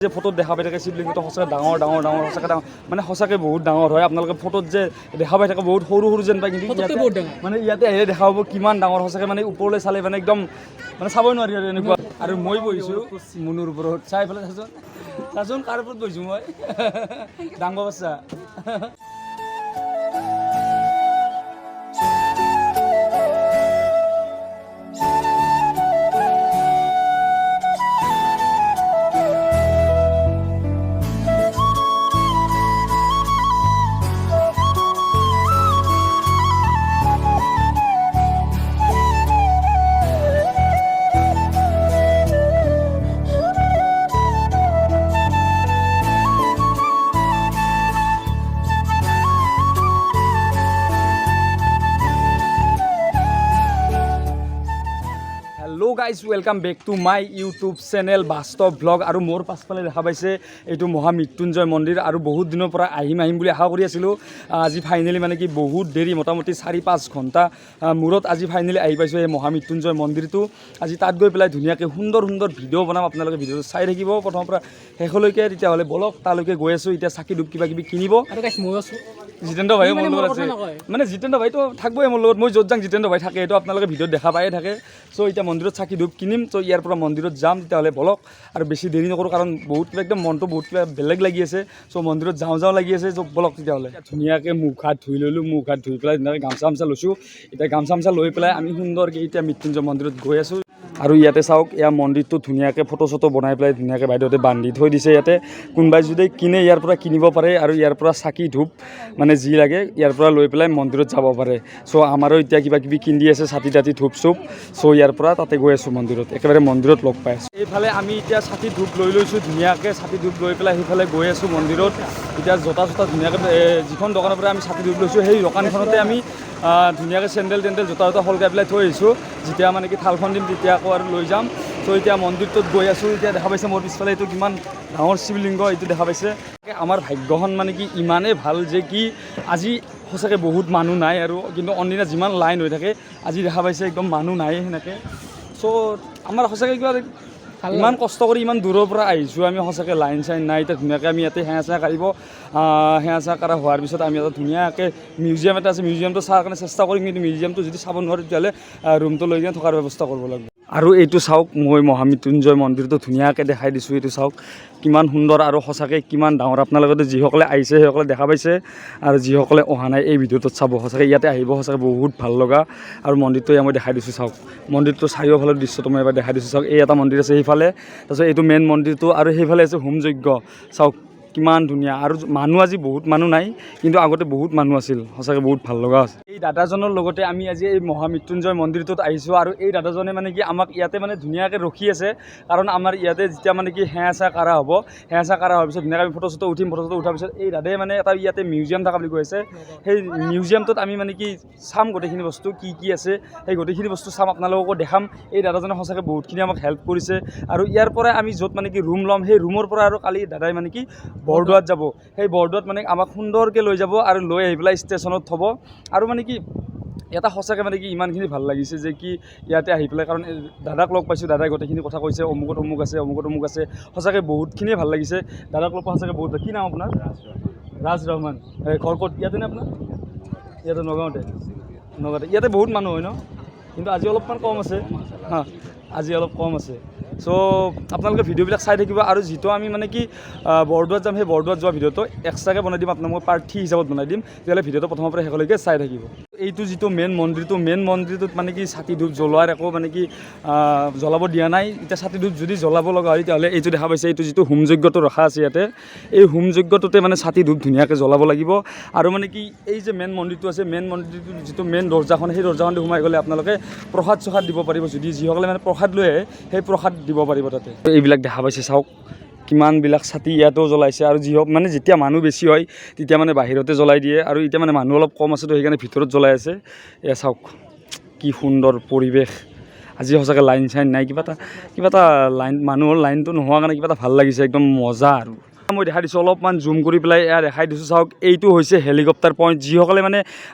যে ফটোত দেখা পাই থাকে শিৱলিংগটো সঁচাকৈ ডাঙৰ ডাঙৰ ডাঙৰ, সঁচাকৈ ডাঙৰ, মানে সঁচাকৈ বহুত ডাঙৰ হয়। আপোনালোকে ফটোত যে দেখা পাই থাকে বহুত সৰু সৰু যেন পায়, কিন্তু ফটোতকৈ ইয়াতে বহুত ডাঙৰ। মানে ইয়াতে আহিলে দেখা পাব কিমান ডাঙৰ সঁচাকৈ, মানে ওপৰলৈ চালে মানে একদম মানে চাবই নোৱাৰি আৰু এনেকুৱা। আৰু মই বহিছোঁ মুনুৰ ওপৰত, চাই পেলাই চাচোন চাচোন কাৰ ওপৰত বহিছোঁ মই, ডাঙৰ বাচ্চা। Hello guys, welcome back to my YouTube channel Bastav vlog. আৰু মোৰ পাছফালে দেখা পাইছে এইটো মহামৃত্যুঞ্জয় মন্দিৰ। আৰু বহুত দিনৰ পৰা আহিম আহিম বুলি আশা কৰি আছিলোঁ, আজি ফাইনেলি মানে কি বহুত দেৰি, মোটামুটি 4-5 ঘণ্টা মূৰত আজি ফাইনেলি আহি পাইছোঁ এই মহামৃত্যুঞ্জয় মন্দিৰটো। আজি তাত গৈ পেলাই ধুনীয়াকৈ সুন্দৰ সুন্দৰ ভিডিঅ' বনাম, আপোনালোকে ভিডিঅ'টো চাই থাকিব প্ৰথমৰ পৰা শেষলৈকে। তেতিয়াহ'লে ব'লক, তালৈকে গৈ আছোঁ। এতিয়া চাকি ধূপ কিবা কিবি কিনিব। আৰু গাইছ, ময়ো আছোঁ। জিতেন্দ্ৰ ভাইও সি মোৰ মানে লগত মোৰ আছে। কথা নকয়। মানে জিতেন্দ্ৰ ভাইতো থাকবই মোৰ লগত, মই য'ত যাওঁ জিতেন্দ্ৰ ভাই থাকে, এইটো আপোনালোকে ভিডিঅ'ত দেখা পায়ে থাকে। চ' এতিয়া মন্দিৰত চাকি ধূপ কিনিম, চ' ইয়াৰ পৰা মন্দিৰত যাম। তেতিয়াহ'লে ব'লক, আৰু বেছি দেৰি নকৰোঁ, কাৰণ বহুত কিবা একদম মনটো বহুত কিবা বেলেগ লাগি আছে। চ' মন্দিৰত যাওঁ যাওঁ লাগি আছে, চ' ব'লক তেতিয়াহ'লে। ধুনীয়াকৈ মুখ হাত ধুই ল'লোঁ, মুখ হাত ধুই পেলাই ধুনীয়াকৈ গামোচা চামচা লৈছোঁ। এতিয়া গামোচা চামচা লৈ পেলাই আমি সুন্দৰকৈ এতিয়া মৃত্যুঞ্জয় মন্দিৰত গৈ আছোঁ। আৰু ইয়াতে চাওক, ইয়াৰ মন্দিৰটো ধুনীয়াকৈ ফটো চটো বনাই পেলাই ধুনীয়াকৈ বাইদেউহঁতে বান্ধি থৈ দিছে। ইয়াতে কোনোবাই যদি কিনে ইয়াৰ পৰা কিনিব পাৰে, আৰু ইয়াৰ পৰা চাকি ধূপ মানে যি লাগে ইয়াৰ পৰা লৈ পেলাই মন্দিৰত যাব পাৰে। চ' আমাৰো এতিয়া কিবা কিবি কিনি আছে, চাকি তাতি ধূপ চুপ। চ' ইয়াৰ পৰা তাতে গৈ আছোঁ মন্দিৰত, একেবাৰে মন্দিৰত লগ পাই আছোঁ। এইফালে আমি এতিয়া চাকি ধূপ লৈ লৈছোঁ ধুনীয়াকৈ, চাকি ধূপ লৈ পেলাই সেইফালে গৈ আছোঁ মন্দিৰত। এতিয়া জোতা চোতা ধুনীয়াকৈ যিখন দোকানৰ পৰা আমি চাকি ধূপ লৈছোঁ সেই দোকানখনতে আমি ধুনীয়াকৈ চেণ্ডেল টেণ্ডেল জোতা জোতা সলকাই পেলাই থৈ আহিছোঁ। যেতিয়া মানে কি থালখন দিম তেতিয়া আকৌ আৰু লৈ যাম। চ' এতিয়া মন্দিৰটোত গৈ আছোঁ। এতিয়া দেখা পাইছে মোৰ পিছফালে এইটো কিমান ডাঙৰ শিৱলিংগ, এইটো দেখা পাইছে। আমাৰ ভাগ্যখন মানে কি ইমানেই ভাল যে কি আজি সঁচাকৈ বহুত মানুহ নাই আৰু, কিন্তু অনদিনা যিমান লাইন হৈ থাকে আজি দেখা পাইছে একদম মানুহ নাই সেনেকৈ। চ' আমাৰ সঁচাকৈ কিবা ভাল। ইমান কষ্ট কৰি ইমান দূৰৰ পৰা আহিছোঁ আমি, সঁচাকৈ লাইন চাইন নাই। এতিয়া ধুনীয়াকৈ আমি ইয়াতে সেৱা চেৱা কাঢ়িব, সেৱা চেৱা কৰা হোৱাৰ পিছত আমি এটা ধুনীয়াকৈ মিউজিয়াম এটা আছে, মিউজিয়ামটো চোৱাৰ কাৰণে চেষ্টা কৰিম। কিন্তু মিউজিয়ামটো যদি চাব নোৱাৰোঁ তেতিয়াহ'লে ৰুমটো লৈ কিনে থকাৰ ব্যৱস্থা কৰিব লাগিব। আৰু এইটো চাওক, মই মহামৃত্যুঞ্জয় মন্দিৰটো ধুনীয়াকৈ দেখাই দিছোঁ। এইটো চাওক কিমান সুন্দৰ আৰু সঁচাকৈ কিমান ডাঙৰ। আপোনালোকেতো যিসকলে আহিছে সেইসকলে দেখা পাইছে, আৰু যিসকলে অহা নাই এই ভিডিঅ'টোত চাব, সঁচাকৈ ইয়াতে আহিব, সঁচাকৈ বহুত ভাল লগা। আৰু মন্দিৰটো এয়া মই দেখাই দিছোঁ, চাওক মন্দিৰটো চাৰিওফালৰ দৃশ্যটো মই এবাৰ দেখাই দিছোঁ। চাওক, এই এটা মন্দিৰ আছে সেইফালে, তাৰপিছত এইটো মেইন মন্দিৰটো, আৰু সেইফালে আছে হোম যজ্ঞ। চাওক কিমান ধুনীয়া। আৰু মানুহ আজি বহুত মানুহ নাই, কিন্তু আগতে বহুত মানুহ আছিল। সঁচাকৈ বহুত ভাল লগা আছে। এই দাদাজনৰ লগতে আমি আজি এই মহামৃত্যুঞ্জয় মন্দিৰটোত আহিছোঁ। আৰু এই দাদাজনে মানে কি আমাক ইয়াতে মানে ধুনীয়াকৈ ৰখি আছে, কাৰণ আমাৰ ইয়াতে যেতিয়া মানে কি সেৱা চেৱা কৰা হ'ব, সেৱা চেৱা কৰা হোৱাৰ পিছত ধুনীয়াকৈ আমি ফটো চটো উঠিম। ফটো চটো উঠাৰ পিছত এই দাদাই মানে এটা ইয়াতে মিউজিয়াম থকা বুলি কৈ আছে, সেই মিউজিয়ামটোত আমি মানে কি চাম গোটেইখিনি বস্তু কি কি আছে, সেই গোটেইখিনি বস্তু চাম, আপোনালোককো দেখাম। এই দাদাজনে সঁচাকৈ বহুতখিনি আমাক হেল্প কৰিছে। আৰু ইয়াৰ পৰাই আমি য'ত মানে কি ৰুম ল'ম, সেই ৰুমৰ পৰা আৰু কালি দাদাই মানে কি বৰদোৱাত যাব, সেই বৰদোৱাত মানে আমাক সুন্দৰকৈ লৈ যাব আৰু লৈ আহি পেলাই ষ্টেচনত থ'ব। আৰু মানে কি এটা সঁচাকৈ মানে কি ইমানখিনি ভাল লাগিছে যে কি ইয়াতে আহি পেলাই, কাৰণ এই দাদাক লগ পাইছোঁ, দাদাই গোটেইখিনি কথা কৈছে, অমুকত অমুক আছে, অমুকত অমুক আছে। সঁচাকৈ বহুতখিনিয়ে ভাল লাগিছে দাদাক লগ পাই, সঁচাকৈ বহুত ভাল। কি নাম আপোনাৰ? ৰাজ ৰহমান। এই ঘৰ ক'ত? ইয়াতে নে আপোনাৰ? ইয়াতে নগাঁৱতে? নগাঁৱতে। ইয়াতে বহুত মানুহ হয় ন, কিন্তু আজি অলপমান কম আছে। হা, আজি অলপ কম আছে। চ' আপোনালোকে ভিডিঅ'বিলাক চাই থাকিব। আৰু যিটো আমি মানে কি বৰদোৱাত যাম, সেই বৰদোৱাত যোৱা ভিডিঅ'টো এক্সট্ৰাকৈ বনাই দিম আপোনাক, মই পাৰ্ট 3 হিচাপত বনাই দিম। তেতিয়াহ'লে ভিডিঅ'টো প্ৰথমৰ পৰা শেষলৈকে চাই থাকিব। এইটো যিটো মেইন মন্দিৰটো, মেইন মন্দিৰটোত মানে কি চাকি ধূপ জ্বলোৱাৰ একো মানে কি জ্বলাব দিয়া নাই। এতিয়া চাকি ধূপ যদি জ্বলাব লগা হয় তেতিয়াহ'লে এইটো দেখা পাইছে, এইটো যিটো হোম যজ্ঞটো ৰখা আছে ইয়াতে, এই হোম যজ্ঞটোতে মানে চাকি ধূপ ধুনীয়াকৈ জ্বলাব লাগিব। আৰু মানে কি এই যে মেইন মন্দিৰটো আছে, মেইন মন্দিৰটোৰ যিটো মেইন দৰ্জাখন, সেই দৰ্জাখন দি সোমাই গ'লে আপোনালোকে প্ৰসাদ চসাদ দিব পাৰিব। যদি যিসকলে মানে প্ৰসাদ লৈ আহে সেই প্ৰসাদ দিব পাৰিব তাতে। এইবিলাক দেখা পাইছে, চাওক কিমানবিলাক ছাতি ইয়াতেও জ্বলাইছে। আৰু যি হওক মানে যেতিয়া মানুহ বেছি হয় তেতিয়া মানে বাহিৰতে জ্বলাই দিয়ে, আৰু এতিয়া মানে মানুহ অলপ কম আছে তো সেইকাৰণে ভিতৰত জ্বলাই আছে। এয়া চাওক কি সুন্দৰ পৰিৱেশ। আজি সঁচাকৈ লাইন চাইন নাই, কিবা এটা লাইন, মানুহৰ লাইনটো নোহোৱা কাৰণে কিবা এটা ভাল লাগিছে, একদম মজা। আৰু মই দেখাই দিছোঁ অলপমান জুম কৰি পেলাই, এয়া দেখাই দিছোঁ। চাওক এইটো হৈছে হেলিকপ্টাৰ পইণ্ট। যিসকলে মানে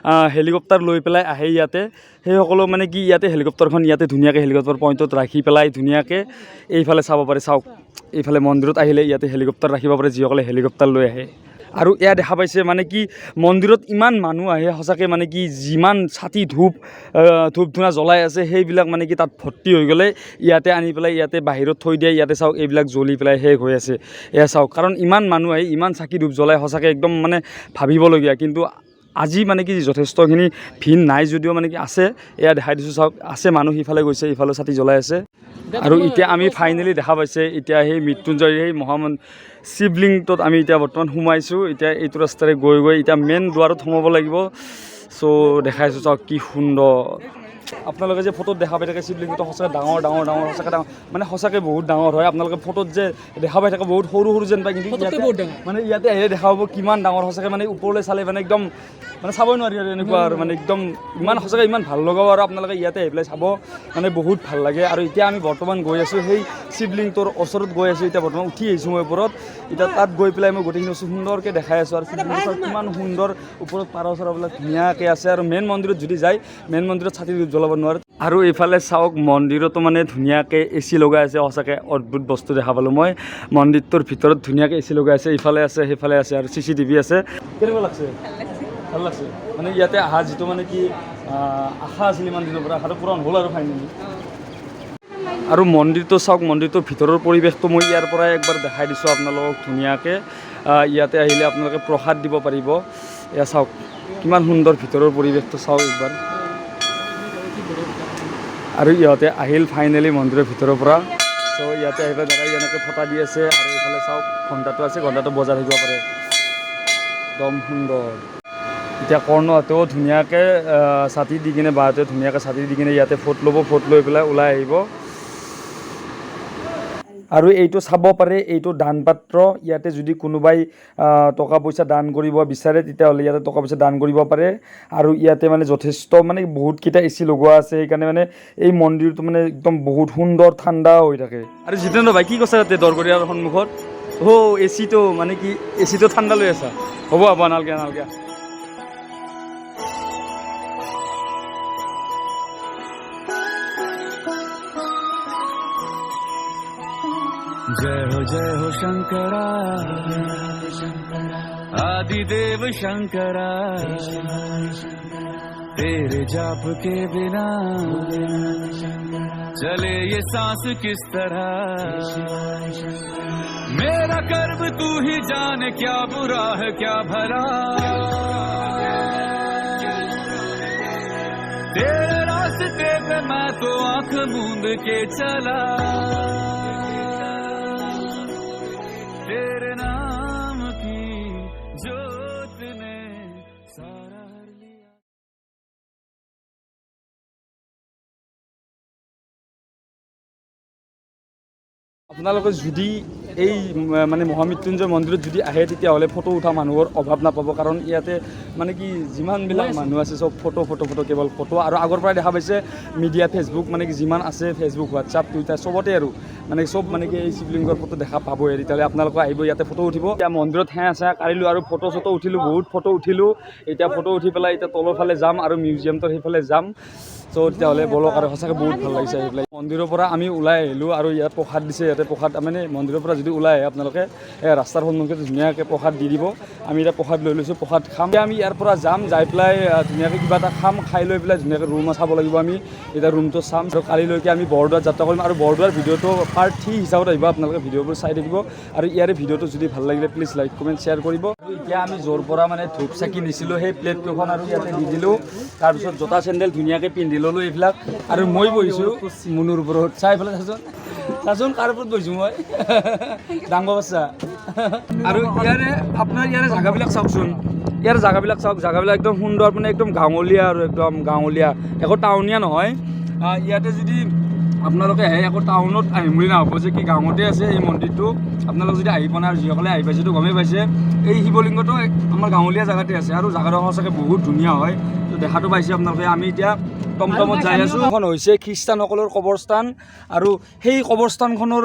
হেলিকপ্টাৰ লৈ পেলাই আহে ইয়াতে, সেইসকলেও মানে কি ইয়াতে হেলিকপ্টাৰখন ইয়াতে ধুনীয়াকৈ হেলিকপ্টাৰ পইণ্টত ৰাখি পেলাই ধুনীয়াকৈ এইফালে চাব পাৰে। চাওক এইফালে মন্দিৰত আহিলে ইয়াতে হেলিকপ্টাৰ ৰাখিব পাৰে, যিসকলে হেলিকপ্টাৰ লৈ আহে। আৰু এয়া দেখা পাইছে মানে কি মন্দিৰত ইমান মানুহ আহে সঁচাকৈ, মানে কি যিমান ছাতি ধূপ ধূপ ধূনা জ্বলাই আছে, সেইবিলাক মানে কি তাত ভৰ্তি হৈ গ'লে ইয়াতে আনি পেলাই ইয়াতে বাহিৰত থৈ দিয়ে। ইয়াতে চাওক, এইবিলাক জ্বলি পেলাই শেষ হৈ আছে। এয়া চাওক, কাৰণ ইমান মানুহ আহি ইমান চাকি ধূপ জ্বলাই, সঁচাকৈ একদম মানে ভাবিবলগীয়া। কিন্তু আজি মানে কি যথেষ্টখিনি ভিৰ নাই যদিও মানে কি আছে। এয়া দেখাই দিছোঁ, চাওক, আছে মানুহ, সিফালে গৈছে, ইফালে ছাতি জ্বলাই আছে। আৰু এতিয়া আমি ফাইনেলি দেখা পাইছে, এতিয়া সেই মৃত্যুঞ্জয় সেই মহামন শিৱলিংটোত আমি এতিয়া বৰ্তমান সোমাইছোঁ। এতিয়া এইটো ৰাস্তাৰে গৈ গৈ এতিয়া মেইন দুৱাৰত সোমাব লাগিব। চ' দেখাইছোঁ, চাওক কি সুন্দৰ। আপোনালোকে যে ফটোত দেখা পাই থাকে শিৱলিংগটো সঁচাকৈ ডাঙৰ ডাঙৰ ডাঙৰ, সঁচাকৈ ডাঙৰ, মানে সঁচাকৈ বহুত ডাঙৰ হয়। আপোনালোকে ফটোত যে দেখা পাই থাকে বহুত সৰু সৰু যেন পায়, কিন্তু ফটোতকৈ ইয়াতে বহুত ডাঙৰ। মানে ইয়াতে আহিলে দেখা পাব কিমান ডাঙৰ সঁচাকৈ। মানে ওপৰলৈ চালে মানে একদম মানে চাবই নোৱাৰি আৰু এনেকুৱা আৰু মানে একদম ইমান সঁচাকৈ ইমান ভাল লগাব। আৰু আপোনালোকে ইয়াতে আহি পেলাই চাব, মানে বহুত ভাল লাগে। আৰু এতিয়া আমি বৰ্তমান গৈ আছোঁ সেই শিৱলিংটোৰ ওচৰত গৈ আছোঁ। এতিয়া বৰ্তমান উঠি আহিছোঁ মই ওপৰত। এতিয়া তাত গৈ পেলাই মই গোটেইখিনি বস্তু সুন্দৰকৈ দেখাই আছোঁ। আৰু শিৱলিংটো চাওক কিমান সুন্দৰ, ওপৰত পাৰ চৰাবিলাক ধুনীয়াকৈ আছে। আৰু মেইন মন্দিৰত যদি যায়, মেইন মন্দিৰত ছাতি জ্বলাব নোৱাৰে। আৰু এইফালে চাওক, মন্দিৰতো মানে ধুনীয়াকৈ এ চি লগাই আছে। সঁচাকৈ অদ্ভুত বস্তু দেখা পালোঁ মই। মন্দিৰটোৰ ভিতৰত ধুনীয়াকৈ এ চি লগাই আছে, ইফালে আছে, সেইফালে আছে আৰু চিচি টিভি আছে। কেনেকুৱা লাগছে? ভাল লাগছে। মানে ইয়াতে অহা যিটো মানে কি আশা আছিল ইমান দিনৰ পৰা, আশাটো পূৰণ হ'ল আৰু ফাইনেলি। আৰু মন্দিৰটো চাওক, মন্দিৰটোৰ ভিতৰৰ পৰিৱেশটো মই ইয়াৰ পৰাই একবাৰ দেখাই দিছোঁ আপোনালোকক ধুনীয়াকৈ। ইয়াতে আহিলে আপোনালোকে প্ৰসাদ দিব পাৰিব। এয়া চাওক কিমান সুন্দৰ ভিতৰৰ পৰিৱেশটো, চাওক একবাৰ। আৰু ইহঁতে আহিল ফাইনেলি মন্দিৰৰ ভিতৰৰ পৰা। চ' ইয়াতে আহি পেলাই দাদাই এনেকৈ ফটা দি আছে। আৰু এইফালে চাওক, ঘণ্টাটো আছে, ঘণ্টাটো বজাই থাকিব পাৰে, একদম সুন্দৰ। এতিয়া কৰ্ণহঁতেও ধুনীয়াকৈ ছাতি দি কিনে, বাহঁতে ধুনীয়াকৈ ছাতি দি কিনে ইয়াতে ফটো ল'ব, ফটো লৈ পেলাই ওলাই আহিব। আৰু এইটো চাব পাৰে, এইটো দান পাত্ৰ। ইয়াতে যদি কোনোবাই টকা পইচা দান কৰিব বিচাৰে, তেতিয়াহ'লে ইয়াতে টকা পইচা দান কৰিব পাৰে। আৰু ইয়াতে মানে যথেষ্ট মানে বহুতকেইটা এ চি লগোৱা আছে, সেইকাৰণে মানে এই মন্দিৰটো মানে একদম বহুত সুন্দৰ ঠাণ্ডা হৈ থাকে। আৰু জিতেন্দ্ৰ ভাই, কি কৈছা তাতে দৰগৰীয়াৰ সন্মুখত? অ' এচিটো মানে কি এচিটো ঠাণ্ডা লৈ আছা? হ'ব হ'ব, নালগে নালগে। जय हो, जय हो शंकरा, आदिदेव शंकरा, तेरे जाप के बिना चले ये सांस किस तरह? मेरा कर्म तू ही जाने, क्या बुरा है क्या भला। तेरे रास्ते पे मैं तो आंख मूंद के चला। तेरे नाम की जोत ने सारा हर लिया। আপোনালোকে যদি এই মানে মহামৃত্যুঞ্জয় মন্দিৰত যদি আহে, তেতিয়াহ'লে ফটো উঠা মানুহৰ অভাৱ নাপাব। কাৰণ ইয়াতে মানে কি যিমানবিলাক মানুহ আছে, চব ফটো ফটো ফটো, কেৱল ফটো। আৰু আগৰ পৰাই দেখা পাইছে, মিডিয়া, ফেচবুক, মানে কি যিমান আছে, ফেচবুক, হোৱাটছআপ, টুইটাৰ, চবতে আৰু মানে চব মানে কি এই শিৱলিংগৰ ফটো দেখা পাবই। তেতিয়াহ'লে আপোনালোকে আহিব, ইয়াতে ফটো উঠিব। এতিয়া মন্দিৰত সেৱা চেৱা কাঢ়িলোঁ আৰু ফটো চটো উঠিলোঁ, বহুত ফটো উঠিলোঁ। এতিয়া ফটো উঠি পেলাই এতিয়া তলৰ ফালে যাম আৰু মিউজিয়ামটোৰ সেইফালে যাম। চ' তেতিয়াহ'লে ব'লক। আৰু সঁচাকৈ বহুত ভাল লাগিছে আহি পেলাই। মন্দিৰৰ পৰা আমি ওলাই আহিলোঁ আৰু ইয়াত প্ৰসাদ দিছে। ইয়াতে প্ৰসাদ, মানে মন্দিৰৰ পৰা যদি ওলাই আহে আপোনালোকে, এই ৰাস্তাৰ সন্মুখত ধুনীয়াকৈ প্ৰসাদ দি দিব। আমি এতিয়া প্ৰসাদ লৈ লৈছোঁ, প্ৰসাদ খাম। এতিয়া আমি ইয়াৰ পৰা যাম, যাই পেলাই ধুনীয়াকৈ কিবা এটা খাম, খাই লৈ পেলাই ধুনীয়াকৈ ৰুম চাব লাগিব আমি। এতিয়া ৰুমটো চাম আৰু কালিলৈকে আমি বৰদোৱাত যাত্ৰা কৰিম। আৰু বৰদোৱাৰ ভিডিঅ'টো পাৰ্ট 3 হিচাপত আহিব, আপোনালোকে ভিডিঅ'বোৰ চাই থাকিব। আৰু ইয়াৰে ভিডিঅ'টো যদি ভাল লাগিলে প্লিজ লাইক, কমেণ্ট, শ্বেয়াৰ কৰিব। আৰু এতিয়া আমি য'ৰ পৰা মানে ধূপ চাকি নিছিলোঁ, সেই প্লেটকেইখন আৰু ইয়াতে দি দিলোঁ। তাৰপিছত জোতা চেণ্ডেল ধুনীয়াকৈ পিন্ধি ল'লোঁ এইবিলাক। আৰু মই বহিছোঁ মুনুৰ ওপৰত। চাই পেলাই চাচোন, চাচোন কাৰ ওপৰত বহিছোঁ মই, ডাঙৰ বাচ্চা। আৰু ইয়াৰে আপোনাৰ ইয়াৰে জেগাবিলাক চাওকচোন, ইয়াৰ জেগাবিলাক চাওক, জেগাবিলাক একদম সুন্দৰ, মানে একদম গাঁৱলীয়া আৰু একদম গাঁৱলীয়া, একো টাউনীয়া নহয়। ইয়াতে যদি আপোনালোকে আহে, একো টাউনত আহিম বুলি নাভাবিব যে কি গাঁৱতে আছে এই মন্দিৰটো। আপোনালোক যদি আহি পোৱা নাই আৰু যিসকলে আহি পাইছে তো গমেই পাইছে, এই শিৱলিংগটো আমাৰ গাঁৱলীয়া জেগাতে আছে। আৰু জেগাটো সঁচাকৈ বহুত ধুনীয়া হয়, তো দেখাটো পাইছে আপোনালোকে। আমি এতিয়া টমটমত যাই আছোঁ। এখন হৈছে খ্ৰীষ্টানসকলৰ কবৰস্থান আৰু সেই কবৰস্থানখনৰ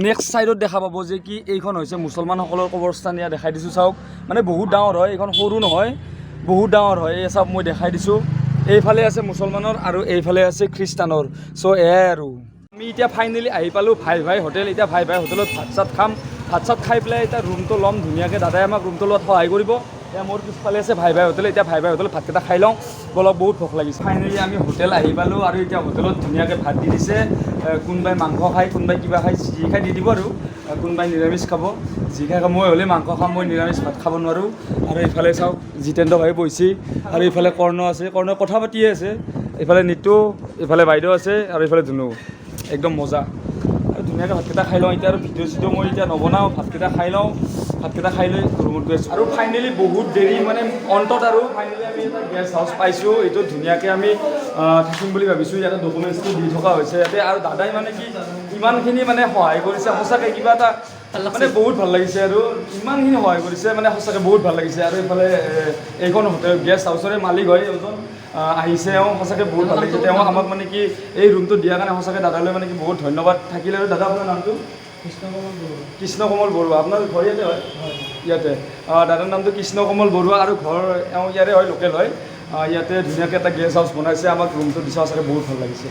নেক্সট ছাইডত দেখা পাব যে কি এইখন হৈছে মুছলমানসকলৰ কবৰস্থান। ইয়াত দেখাই দিছোঁ, চাওক, মানে বহুত ডাঙৰ হয় এইখন, সৰু নহয়, বহুত ডাঙৰ হয়। এই চাওক, মই দেখাই দিছোঁ, এইফালে আছে মুছলমানৰ আৰু এইফালে আছে খ্ৰীষ্টানৰ। চ' এয়াই আৰু। আমি এতিয়া ফাইনেলি আহি পালোঁ ভাই ভাই হোটেল। এতিয়া ভাই ভাই হোটেলত ভাত চাত খাম। ভাত চাত খাই পেলাই এতিয়া ৰুমটো ল'ম ধুনীয়াকৈ। দাদাই আমাক ৰুমটো লোৱাত সহায় কৰিব। এতিয়া মোৰ পিছফালে আছে ভাই ভাই হোটেল। এতিয়া ভাই ভাই হোটেলত ভাতকেইটা খাই লওঁ বলক, বহুত ভোক লাগিছে। ফাইনেলি আমি হোটেল আহি পালোঁ আৰু এতিয়া হোটেলত ধুনীয়াকৈ ভাত দি দিছে। কোনোবাই মাংস খায়, কোনোবাই কিবা খায়, যি খাই দি দিব আৰু কোনোবাই নিৰামিষ খাব, যি খাই খাব। মই হ'লে মাংস খাম, মই নিৰামিষ ভাত খাব নোৱাৰোঁ। আৰু ইফালে চাওক, জিতেন্দ্ৰ ভাই বহিছে আৰু ইফালে কৰ্ণ আছে, কৰ্ণই কথা পাতিয়ে আছে। ইফালে নিতু, ইফালে বাইদেউ আছে আৰু ইফালে ধুনু। একদম মজা। আৰু ধুনীয়াকৈ ভাতকেইটা খাই লওঁ এতিয়া। আৰু ভিডিঅ' চিডিঅ' মই এতিয়া নবনাওঁ। ভাতকেইটা খাই লওঁ, ভাতকেইটা খাই লৈ ৰুমত গৈ আছোঁ। আৰু ফাইনেলি বহুত দেৰি মানে অন্তত আৰু ফাইনেলি আমি এটা গেষ্ট হাউচ পাইছোঁ। এইটো ধুনীয়াকৈ আমি থাকিম বুলি ভাবিছোঁ। ইয়াতে ডকুমেণ্টছটো দি থকা হৈছে ইয়াতে। আৰু দাদাই মানে কি ইমানখিনি মানে সহায় কৰিছে, সঁচাকৈ কিবা এটা মানে বহুত ভাল লাগিছে। আৰু ইমানখিনি সহায় কৰিছে, মানে সঁচাকৈ বহুত ভাল লাগিছে। আৰু এইফালে এইখন হোটেল গেষ্ট হাউচৰে মালিক হয় এজন, আহিছে এওঁ। সঁচাকৈ বহুত ভাল লাগিছে। তেওঁ আমাক মানে কি এই ৰুমটো দিয়াৰ কাৰণে সঁচাকৈ দাদালৈ মানে কি বহুত ধন্যবাদ থাকিলে। আৰু দাদা, আপোনাৰ নামটো? কৃষ্ণ কমল বৰুৱা। আপোনাৰ ঘৰ ইয়াতে হয়? ইয়াতে। দাদাৰ নামটো কৃষ্ণ কমল বৰুৱা আৰু ঘৰ এওঁ ইয়াৰে হয়, লোকেল হয়। ইয়াতে ধুনীয়াকৈ এটা গেষ্ট হাউচ বনাইছে, আমাক ৰুমটো দিছে, সঁচাকৈ বহুত ভাল লাগিছে।